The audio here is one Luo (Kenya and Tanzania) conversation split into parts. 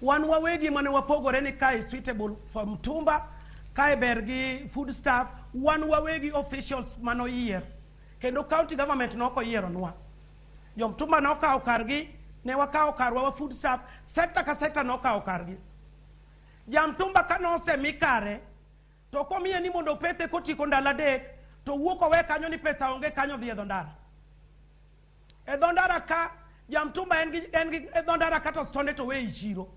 Wan wawegi mane wapogore ni kae suitable for mtumba, kae ber gi food stuff, wan wawegi officials manoyier. Kendo county government nok oyieronwa. Jo mtumba nokawo kargi, ne wakawo karwa wa food stuff, sector ka sector nokawo kargi. Jamtumba ka nosemi kare, to komiye ni mondo opethe kotieko ndalo 3, to wuok owe kanyo ni pesa onge kanyo dhi e dho ndara. E dho ndara ka, jamtumba en gi e dho ndara ka to stonde to we e chiro.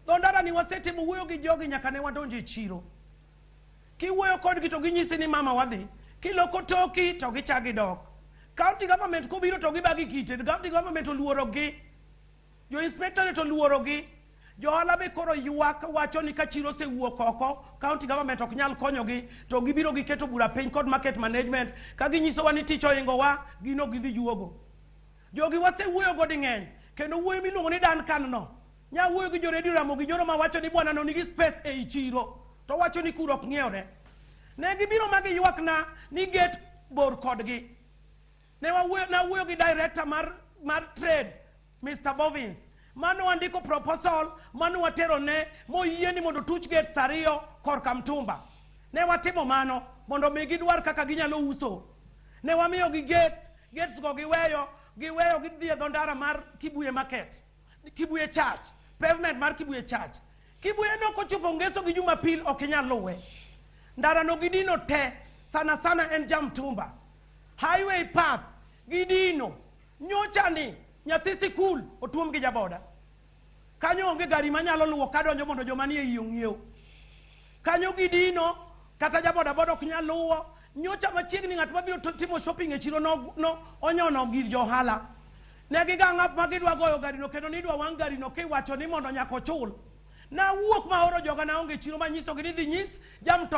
Dho ndara ni wasetimo wuoyo gi jogi nyaka ne wadonjo e chiro. Kiwuoyo kodgi to ginyisi ni mama wadhi. Kiloko toki to gichak gidok. County government kobiro to gibagi kite. County government oluorogi. Jo inspectorate oluorogi. Jo ohala be koro ywak wacho ni ka chiro osewuok oko, county government ok nyal konyogi, to gibiro giketo bura piny kod market management ka ginyisowa ni tich ohingowa, gino gidhi juogo. Jogi wasewuoyo go ding'eny, kendo wuoyi miluongo ni Duncan no, nya wuoyo gi jo Radio Ramogi Joro ma wacho ni bwana no nigi space ei chiro, to wacho ni kuro ok ng'iewre. Ne gibiro ma giywakna ni gate bor kodgi. Ne wawuoyo, nawuoyo gi director mar trade, Mr. Bovins. Mano wandiko proposal, mano watero ne, moyie ni mondo tuch gates 2 korka mtumba. Ne watimo mano mondo mi gidwar kaka ginyalo uso. Ne wamiyo gi gates go giweyo gidhi e dho ndara mar Kibuye Market, Kibuye Church, pavement mar Kibuye Church. Kibuye no kochopo Ngeso gi Jumapil ok inyal luwe. Ndara no gidino te, sana sana en Jamtumba. Highway path gidino. Nyocha ni nyathi sikul otuom gi jaboda. Kanyo onge gari manyalo luwo kadonjo mondo joma nie iye ong'iew. Kanyo gidino, kata jaboda boda ok nyal luwo. Nyocha machiegni ng'at mabiro timo shopping e chiro no onyono gir jo ohala. Ne gigang' up ma gidwa goyo gari no kendo nidwa wang' gari no kiwacho ni mondo nyaka ochul. Nawuok ma aoro joga naonge chiro manyisogi ni dhi nyis jamto